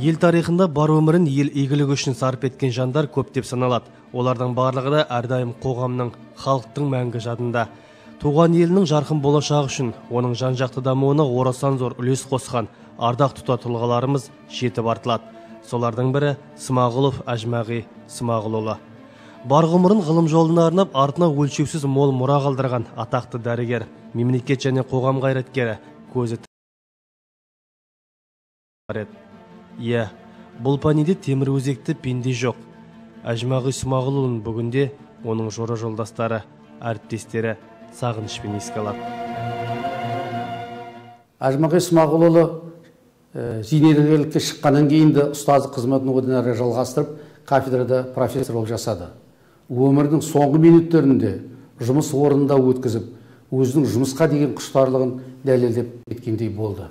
Ел тарихында бар өмірін ел игілігі үшін сарп еткен жандар көптеп саналады. Олардың барлығы да әрдайым қоғамның, халықтың мәңгі жадында. Туған елінің жарқын болашағы үшін, оның жан-жақты дамуына орасан зор үлес қосқан ардақ тұтар тұлғаларымыз жетіп артылады. Солардың бірі Смағұлов Әжмағи Смағұлұлы. Бар ғұмырын ғылым жолына арнап, артына өлшеусіз мол мұра қалдырған атақты дәрігер, мемлекет және қоғам қайраткері, көзі еді. Иә, бұл пәниде темір өзекті пенде жоқ. Әжмағи Смағұлұлын бүгінде оның жора жолдастары, әріптестері сағынышпен еске алады. Әжмағи Смағұлұлы зейнеткерлікке шыққаннан кейін де ұстаздық қызметін одан әрі жалғастырып, кафедрада профессор болып жасады. Өмірінің соңғы минуттерінде жұмыс орнында өткізіп, өзінің жұмысқа деген құштарлығын дәлелдеп кеткендей болды.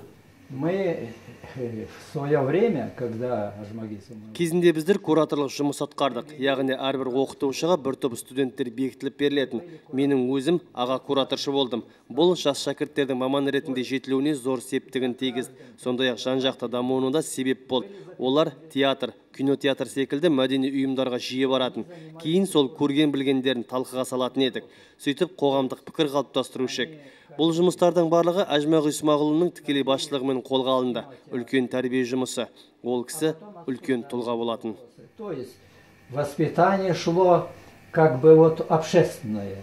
Мы в свое время, когда Ажмаги Смағұлов... Кезінде біздер кураторлық жұмыс атқардық, яғни әрбір оқытушыға бір топ студенттер бекітіліп берілетін. Менің өзім аға кураторшы болдым. Бұл жас шәкірттердің маман ретінде жетілуіне зор септігін тигізді. Сондай-ақ жан-жақты дамуына да себеп болды. Олар театр, кинотеатр секілді мәдени ұйымдарға жиі баратын. Кейін сол көрген білгендерін талқыға салатын едік. Сөйтіп қоғамдық пікір қалыптастырушы едік. Бұл жұмыстардың барлығы Әжмағи Смағұлұлының тікелей басшылығымен қолға алынды. Үлкен тәрбие жұмысы. Ол кісі үлкен тұлға болатын. То есть воспитание шло как бы вот общественное.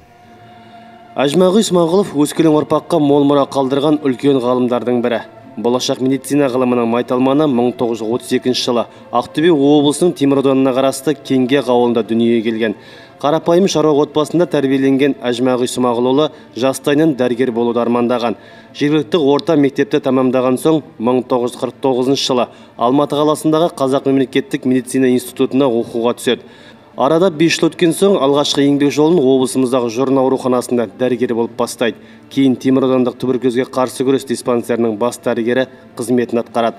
Әжмағи Смағұлов өскелең ұрпаққа мол мұра қалдырған үлкен ғалымдардың бірі. Болашақ медицина ғылымының майталманы 1932 жылы Ақтөбе облысының Темір ауданына қарасты Кеңгек ауылында дүниеге келген. Қарапайым шаруа отбасында тәрбиеленген Әжмағи Смағұлұлы жастайынан дәрігер болуды армандаған. Жергілікті орта мектепті тәмамдаған соң 1949 жылы Алматы қаласындағы Қазақ мемлекеттік медицина институтына оқуға түседі. Арада 5 жыл өткен соң алғашқы еңбек жолын облысымыздағы Жұрын ауруханасында дәрігер болып бастайды. Кейін Темір аудандық туберкулезге қарсы күрес диспансерінің бас дәрігері қызметін атқарады.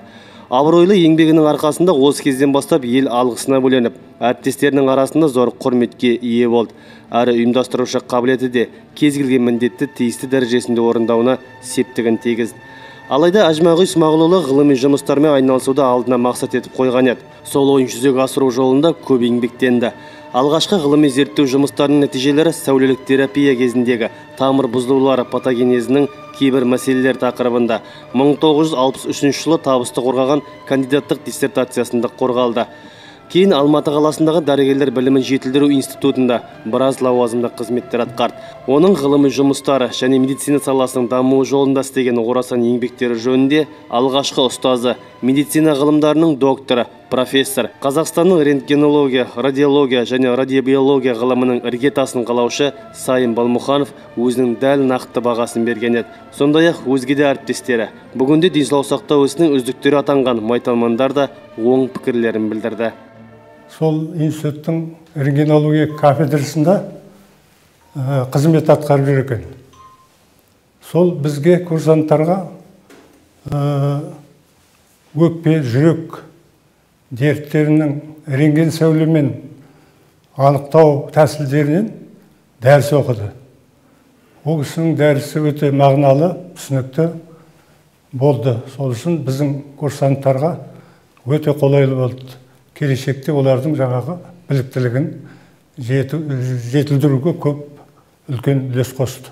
Абыройлы еңбегінің арқасында осы кезден бастап ел алғысына бөленіп, әріптестерінің арасында зор құрметке ие болды. Әрі ұйымдастырушы қабілеті де кез келген міндетті тиісті дәрежесінде орындауына септігін тигізді. Алайда Әжмағи Смағұлұлы ғылыми жұмыстармен айналысуды алдына мақсат етіп қойған еді. Сол ойын жүзеге асыру жолында көп еңбектенді. Алғашқы ғылыми зерттеу жұмыстарының нәтижелері сәулелік терапия кезіндегі тамыр бұзылулары патогенезінің кейбір мәселелер тақырыбында 1963 жылы табысты қорғаған кандидаттық диссертациясында қорғалды. Кейін Алматы қаласындағы дәрігерлер білімін жетілдіру институтында біраз лауазымды қызметтер атқарды. Оның ғылыми жұмыстары және медицина саласының дамуы жолында істеген орасан еңбектері жөнінде алғашқы ұстазы, медицина ғылымдарының докторы, профессор, Қазақстанның рентгенология, радиология және радиобиология ғылымының іргетасын қалаушы Сайын Балмұханов өзінің дәл нақты бағасын берген еді. Сондай-ақ өзге де әріптестері, бүгінде денсаулық сақтау ісінің үздіктері атанған майталмандар да оң пікірлерін білдірді. Сол институттың рентгенология кафедрасында қызмет атқарып жүр екен. Сол бізге, курсанттарға, өкпе, жүрек дерттерінің рентген сәулемен анықтау тәсілдерінен дәріс оқыды. Ол кісінің дәрісі өте мағыналы, түсінікті болды. Сол үшін біздің курсанттарға өте қолайлы болды. Келешекте олардың жаңағы біліктілігін жетілдіруге көп үлкен үлес қосты.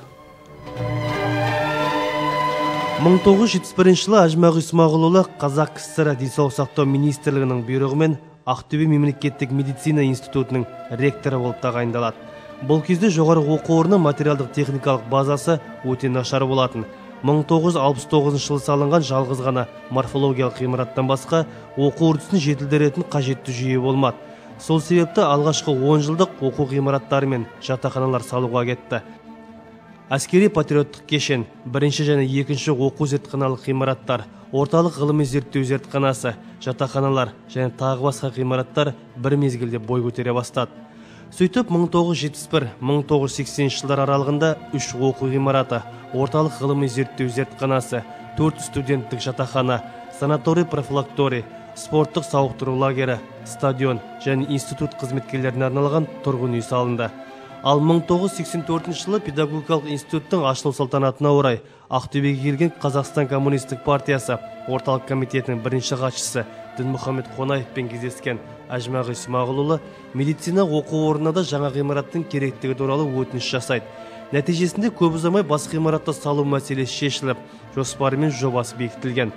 1971 жылы Әжмағи Смағұлұлы Қазақ КСР денсаулық сақтау министрлігінің бұйрығымен Ақтөбе мемлекеттік медицина институтының ректоры болып тағайындалады. Бұл кезде жоғары оқу орны материалдық техникалық базасы өте нашар болатын. 1969 жылы салынған жалғыз ғана морфологиялық ғимараттан басқа оқу үрдісін жетілдіретін қажетті жүйе болмады. Сол себепті алғашқы 10 жылдық оқу ғимараттары мен жатақханалар салуға кетті. Әскери патриоттық кешен, бірінші және екінші оқу зертханалық ғимараттар, орталық ғылыми зерттеу зертханасы, жатақханалар және тағы басқа ғимараттар бір мезгілде бой көтере бастады. Сөйтіп 1971-1980 жылдар аралығында 3 оқу ғимараты, орталық ғылыми зерттеу зертханасы, 4 студенттік жатақхана, санаторий профилакторий, спорттық сауықтыру лагері, стадион және институт қызметкерлеріне арналған тұрғын үй салынды. Ал 1984 жылы педагогикалық институттың ашылу салтанатына орай Ақтөбеге келген Қазақстан Коммунистік партиясы Орталық комитетінің бірінші хатшысы Дінмұхамед Қонаевпен кездескен Әжімағи Смағұлұлы медицина оқу орнына да жаңа ғимараттың керектігі туралы өтініш жасайды. Нәтижесінде көп ұзамай бас ғимаратты салу мәселесі шешіліп, жоспары мен жобасы бекітілген.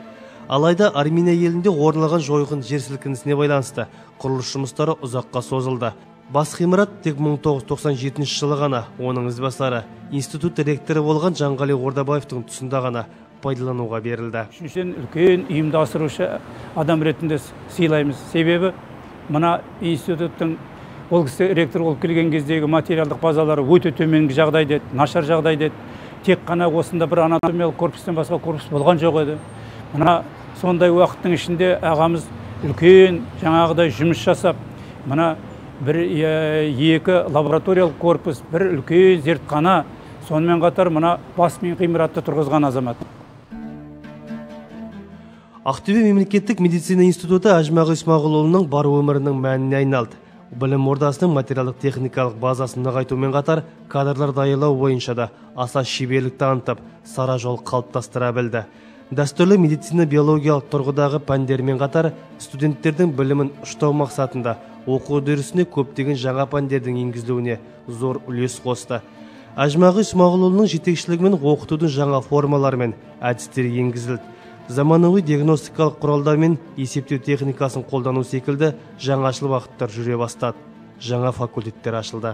Алайда Армения елінде орын алған жойқын жер сілкінісіне байланысты құрылыс жұмыстары ұзаққа созылды. Бас ғимарат тек 1997 жылы ғана оның ізбасары, институт ректоры болған Жанғали Ордабаевтың тұсында ғана пайдалануға берілді. Үшіншіден, үлкен ұйымдастырушы адам ретінде сыйлаймыз. Себебі мына институттың ол кісі ректор болып келген кездегі материалдық базалары өте төменгі жағдайда еді, нашар жағдайда еді. Тек қана осында бір анатомиялық корпустан басқа корпус болған жоқ еді. Мына сондай уақыттың ішінде ағамыз үлкен жаңағыдай жұмыс жасап, мына бір екі лабораториялық корпус, бір үлкен зертхана, сонымен қатар мына бас ғимаратты тұрғызған азамат. Ақтөбе мемлекеттік медицина институты Әжімағи Смағұлұлының бар өмірінің мәніне айналды. Білім ордасының материалдық техникалық базасын нығайтумен қатар кадрлар даярлау бойынша да аса шеберлік танытып, сара жол қалыптастыра білді. Дәстүрлі медицина биологиялық тұрғыдағы пәндермен қатар студенттердің білімін ұштау мақсатында оқу үдерісіне көптеген жаңа пәндердің енгізілуіне зор үлес қосты. Әжімағи Смағұлұлының жетекшілігімен оқытудың жаңа формалары мен әдістері енгізілді. Заманауи диагностикалық құралдар мен есептеу техникасын қолдану секілді жаңашыл бағыттар жүре бастады. Жаңа факультеттер ашылды.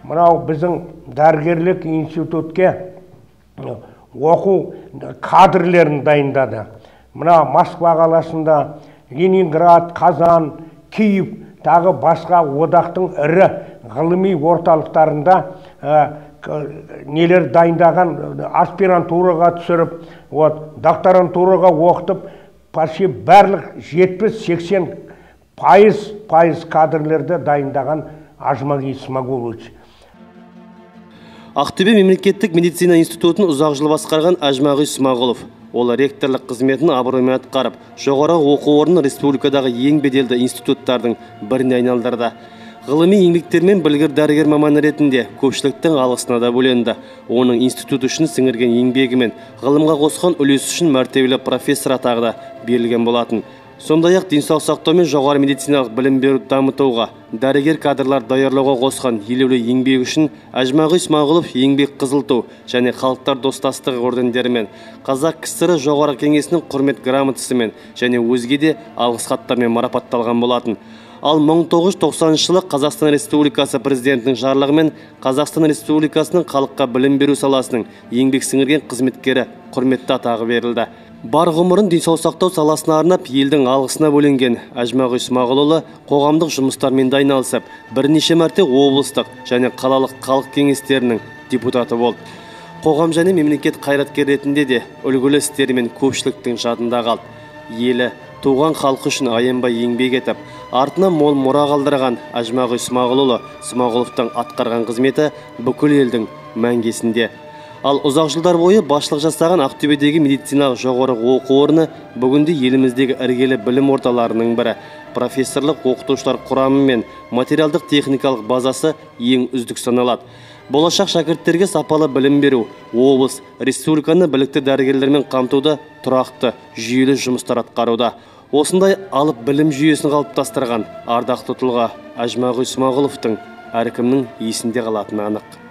Мынау біздің дәрігерлік институтке оқу кадрлерін дайындады. Мына Москва қаласында, Ленинград, Қазан, Киев, тағы басқа одақтың ірі ғылыми орталықтарында нелер дайындаған, аспирантураға түсіріп, докторантураға оқытып, почти барлық 70-80% кадрлерді дайындаған Әжімағи Смағұлович. Ақтөбе мемлекеттік медицина институтын ұзақ жыл басқарған Әжімағи Смағұлов. Ол ректорлық қызметін абыроймен атқарып, жоғары оқу орнын республикадағы ең беделді институттардың біріне айналдырды. Ғылыми еңбектермен білгір дәрігер маманы ретінде көпшіліктің алғысына да бөленді. Оның институт үшін сіңірген еңбегі мен ғылымға қосқан үлесі үшін мәртебелі профессор атағы да берілген болатын. Сондай-ақ денсаулық сақтау мен жоғары медициналық білім беруді дамытуға, дәрігер кадрлар даярлауға қосқан елеулі еңбегі үшін Әжімағи Смағұлов Еңбек Қызыл Ту және Халықтар достастығы ордендерімен, Қазақ КСР Жоғарғы Кеңесінің құрмет грамотасымен және өзге де алғыс хаттармен марапатталған болатын. Ал 1990 жылы Қазақстан Республикасы президентінің жарлығымен Қазақстан Республикасының халыққа білім беру саласының еңбек сіңірген қызметкері құрметті атағы берілді. Бар ғұмырын денсаулық сақтау саласына арнап, елдің алғысына бөленген Әжімағи Смағұлұлы қоғамдық жұмыстармен де айналысып, бірнеше мәрте облыстық және қалалық халық кеңестерінің депутаты болды. Қоғам және мемлекет қайраткері ретінде де үлгілі істерімен көпшіліктің жадында қалды. Елі, туған халқы үшін аянбай еңбек етіп, артына мол мұра қалдырған Әжімағи Смағұлұлы Смағұловтың атқарған қызметі бүкіл елдің мәңгі есінде. Ал ұзақ жылдар бойы басшылық жасаған Ақтөбедегі медициналық жоғары оқу орны бүгінде еліміздегі іргелі білім орталарының бірі. Профессорлық оқытушылар құрамы мен материалдық техникалық базасы ең үздік саналады. Болашақ шәкірттерге сапалы білім беру, облыс, республиканы білікті дәрігерлермен қамтуда тұрақты, жүйелі жұмыстар атқаруда. Осындай алып білім жүйесін қалыптастырған ардақты тұлға Әжімағи Смағұловтың әркімнің есінде қалатыны анық.